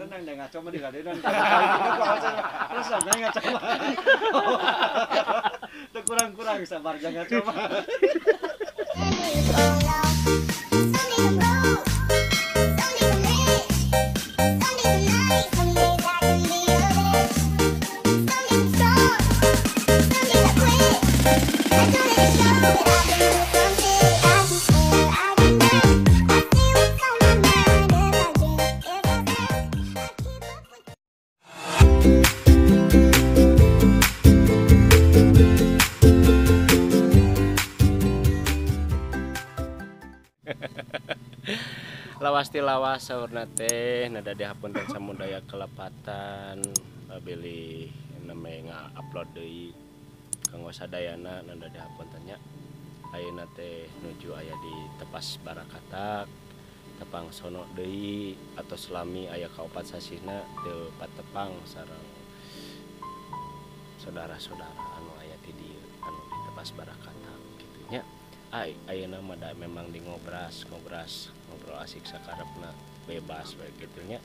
Tenang dah ngaco mah diladenan. Terus sampe ngaco mah. Teu kurang-kurang sabar jangan ngaco mah. Lawas ti lawas saurna teh nada dihapunten samudaya kelepatan bilih name nga-upload deui kanggo sadayana nada dihapunten nya. Ayeuna teh nuju aya di Tepas Barakatak tepang sono deui atos lami aya kaopat sasihna teu patepang sareng saudara-saudara anu aya ti dieu anu di Tepas Barakatak kitu nya. Ayeuna mah da memang di ngobras ngobrol asik sakarepna bebas we kitu nya.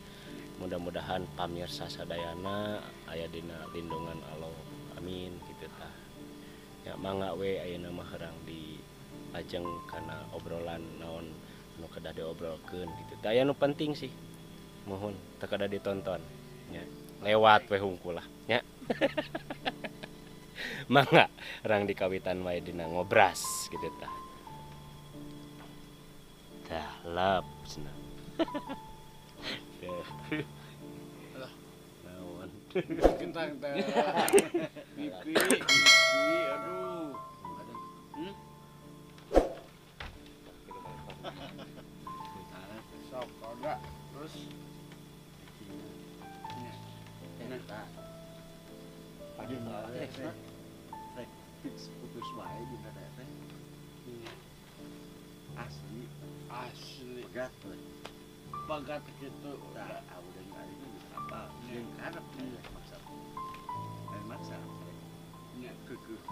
Mudah-mudahan pamirsa sadayana aya dina lindungan Allah, amin kitu tah. Ya mangga we ayeuna mah herang di lajeng kana obrolan naon anu kedah diobrolkeun kitu. Tah aya nu penting sih. Mohon teu kedah ditonton nya. Lewat we hungkul lah nya. Mangga rang dikawitan wae dina ngobras kitu tah. Tah lap cenah. Alah, naon? Kentang teh. Pipi, aduh. Sok koda terus. Eta. Pagi rek fix putus wae dina teh. Asli asli pegat we. Pegat gitu. Tah aweun aing geus apa? Jeung karep maksa. Lain maksa. Nya Keukeuh.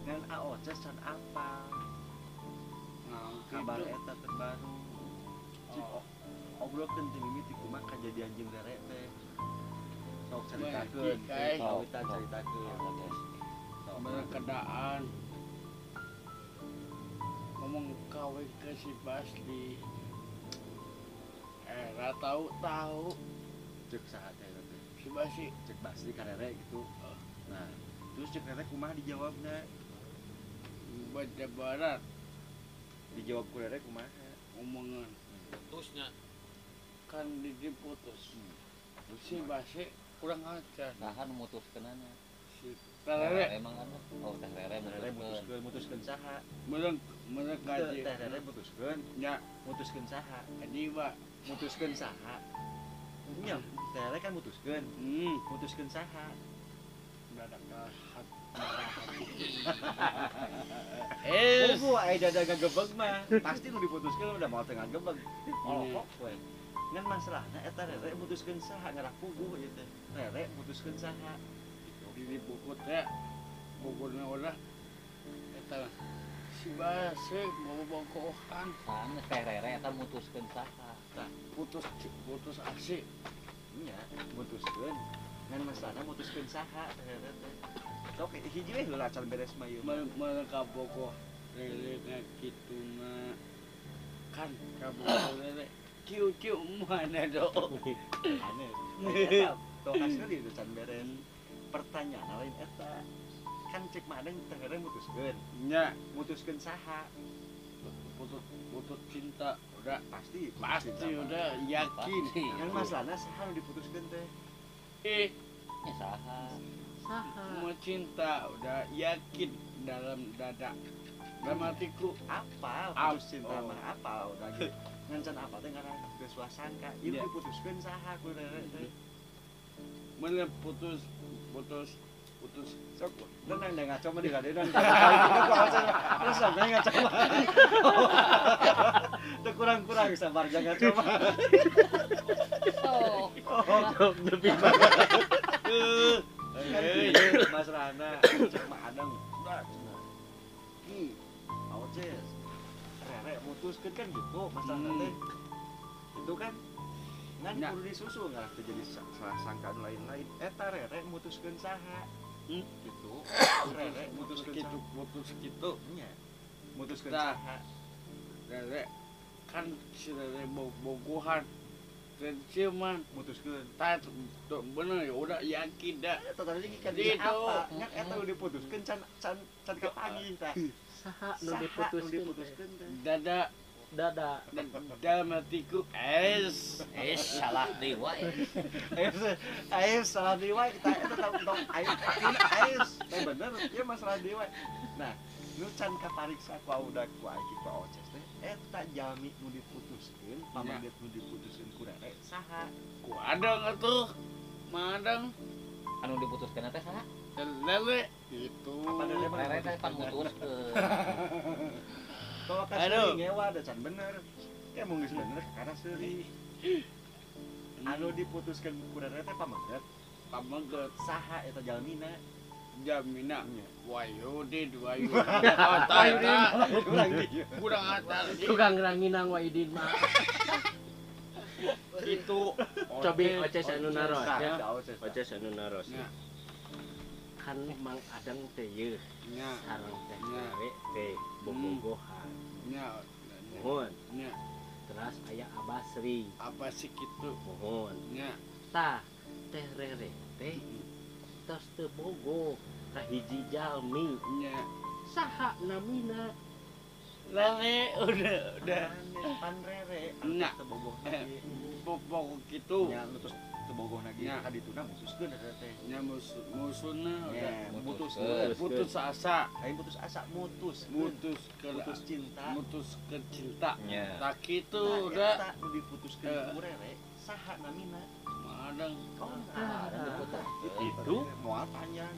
Ngan AOC can apal. Nah, kabar eta terbaru. Cik obrolkeun ti mimiti kumaha kajadian jeung Rere teh. Sok caritakeun, kawitan caritakeun. Sok berkedaan ngomong kawin ke si Basli. Era tahu cek saha teh teh? Si Basli, cek Basli ka Rere gitu. Nah, terus cek Rere kumaha dijawabna? Baca barat. Dijawab ku Rere kumaha? Omongan. Putusnya. Kan diputus. Terus si Basli kurang ajar. Saha nu mutuskeunana? Si Rere. Emang anu? Oh, teh Rere mutuskeun, mutuskeun saha? Meureng gaji. Teh Rere mutuskeun. Nya, mutuskeun saha? Adiba mutuskeun saha? Nya, teh Rere kan mutuskeun. Mutuskeun saha? Dadak hat. Buku aya dada ngagebeg mah, pasti nu diputuskeun udah moal teu ngagebeg. Olokok we. Ngan masalahna eta Rere mutuskeun saha ngarah puguh ieu teh. Rere mutuskeun saha? Di buku teh bukunya udah eta si Basri bobogohan sanes teh Rere eta mutuskeun saha? Tah putus asik nya mutuskeun ngan masalahna mutuskeun saha teh Rere teh. Sok hiji we heula can beres mah ieu mah. Mereka bogoh Rere na kituna kan kabogoh Rere kieu-kieu mana do. Aneh. Eta tokas deui itu can beres. Pertanyaan lain eta kan cek madeng teh Rere mutuskeun nya mutuskeun saha? Putus cinta udah pasti pasti udah yakin. Kan masalahna saha nu diputuskeun teh? Nya saha? Saha mau cinta udah yakin dalam dada dalam hatiku apa putus cinta mah apa udah gitu ngan can apa teh ngarah geus wasangka ieu diputuskeun saha ku Rere teh? Bener putus sok tenang dah ngaco mah diladenan. Terus sampe ngaco mah. Teu kurang-kurang sabar jangan ngaco mah. Oh, lebih banget. Kan Mas Rana cek mah adang. Aoces. Rere mutuskeun kan gitu masalahna teh. Itu kan Ngan kudu disusul ngarah teu jadi salah sangka anu lain-lain. Eta Rere mutuskeun saha? Gitu. Rere mutuskeun kitu, putus kitu. Nya. Mutuskeun saha? Rere kan si Rere bogohan. Ciuman mutuskeun. Tah bener ya udah yakin dah. Eta tadi kan apa? Ngan eta nu diputuskeun can can can kapanggih tah. Saha nu diputuskeun? Dada dada dalam hatiku es salah dewa es salah dewa kita eta tong aing es teh bener ieu masalah dewa. Nah, nu can kapariksa ku udah ku aing ku Oces teh eta jalmi nu diputuskeun pamandet nu diputuskeun ku Rere saha? Ku Adeng atuh Madeng anu diputuskeun teh saha? Rere gitu. Rere teh pan mutuskeun. Bawa ka seuri ngewa da can bener. Ya mun geus bener karena seuri. Anu diputuskeun ku Rere teh pamandet. Pamandet saha eta jalmina? Jamina Wahyudin Wahyudin kurang atar tukang ranginang Wahyudin mah itu cobi Oces anu naros ya Oces anu naros kan Mang Adeng teh yeuh sareng teh Rere teh bobogohan nya mohon nya terus aya Abah Sri apa sih kitu mohon nya tah teh Rere teh tos teu bogo ka hiji jalmi nya saha namina Rere udah pan Rere nya teu bogoh lagi bogoh kitu nya nu tos teu bogoh lagi ka dituna mutuskeun eta teh nya musuhna udah mutus putus asa aing putus asa mutus putus cinta mutus ke cinta tah kitu udah eta nu diputuskeun ku Rere saha namina Madang. Oh, itu moal panjang.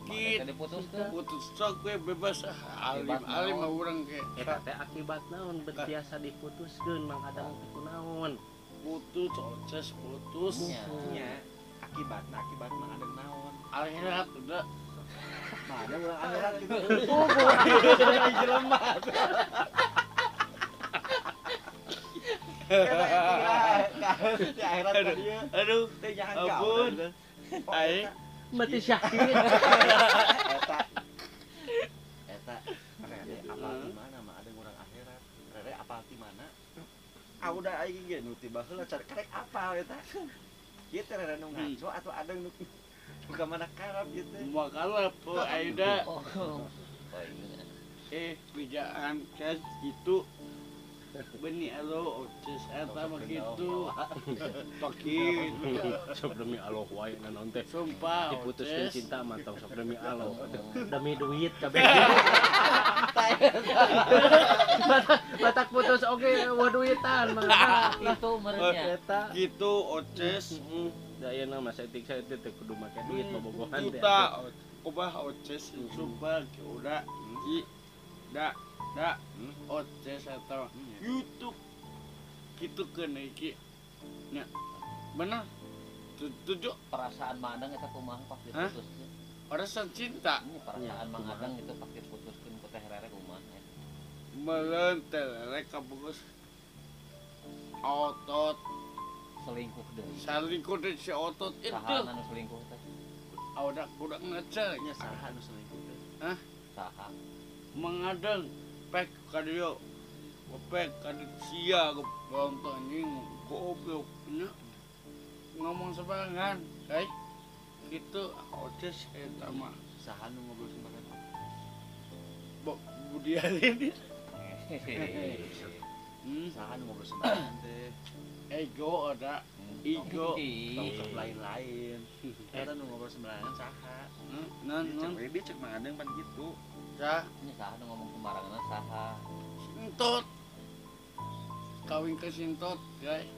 Kita diputuskeun. Putus sok we bebas alim alim mah urang ge. Eta teh akibat naon biasa diputuskeun Mang Adeng teh kunaon? Putus Oces putus. Nya akibatna akibat Mang Adeng naon? Akhirat udah. Mana urang akhirat gitu. Oh, jelema. Di akhirat tadi ya. Aduh, teh jangan ampun. Aing mati syahid. Eta. Eta Rere apal di mana mah ada urang akhirat. Rere apal di mana? Ah udah aing ge nu ti baheula cari karek apal eta. Kieu teh Rere nu ngaco atau ada nu ka mana karep ieu teh. Moal karep aing da. Bijaan kes gitu. Benih alo Oces eta mah kitu. Toki. Sok demi Allah wae naon teh. Sumpah diputuskeun cinta mah tong sok demi Allah. Demi duit kabeh. Batak putus oge eueuh duitan mah. Itu meureunnya. Eta gitu Oces. Heeh. Da ayeuna mah saeutik-saeutik teh kudu make duit bobogohan teh. Juta kubah Oces sumpah udah i da da Oces atau YouTube gitu kan iki nya bener tujuh perasaan Mang Adeng eta kumaha pas diputuskeun perasaan cinta perasaan Mang Adeng itu pas diputuskeun ku teh Rere kumaha meureun teh Rere kabogoh otot selingkuh deui selingkuh deui si otot itu saha anu selingkuh teh udah budak ngecek nya saha anu selingkuh teh hah saha Mang Adeng pek ka dieu pek ka sia goblok anjing goblok nya ngomong sembarangan euy kitu Oces eta mah saha nu ngobrol sembarangan Budi Alin saha nu ngobrol sembarangan teh ego ada ego tong lain-lain eta nu ngobrol sembarangan saha non cek cek Mang Adeng pan kitu sah nya saha nu ngomong sembarangan saha Sintot kawin ke Sintot guys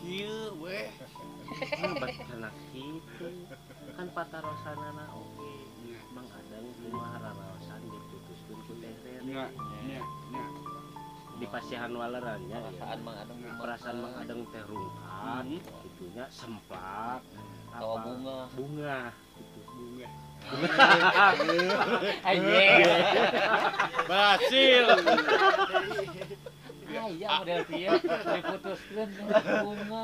kieu weh bat kana kitu kan patarosanana oge Mang Adeng kumaha raraosan diputuskeun ku teh Rere nya nya nya di pasihan waleran nya perasaan Mang Adeng perasaan Mang Adeng teh rungkat kitunya semplak apa bunga bunga gitu bunga Anjing. Berhasil. Aya model kieu diputuskeun bunga.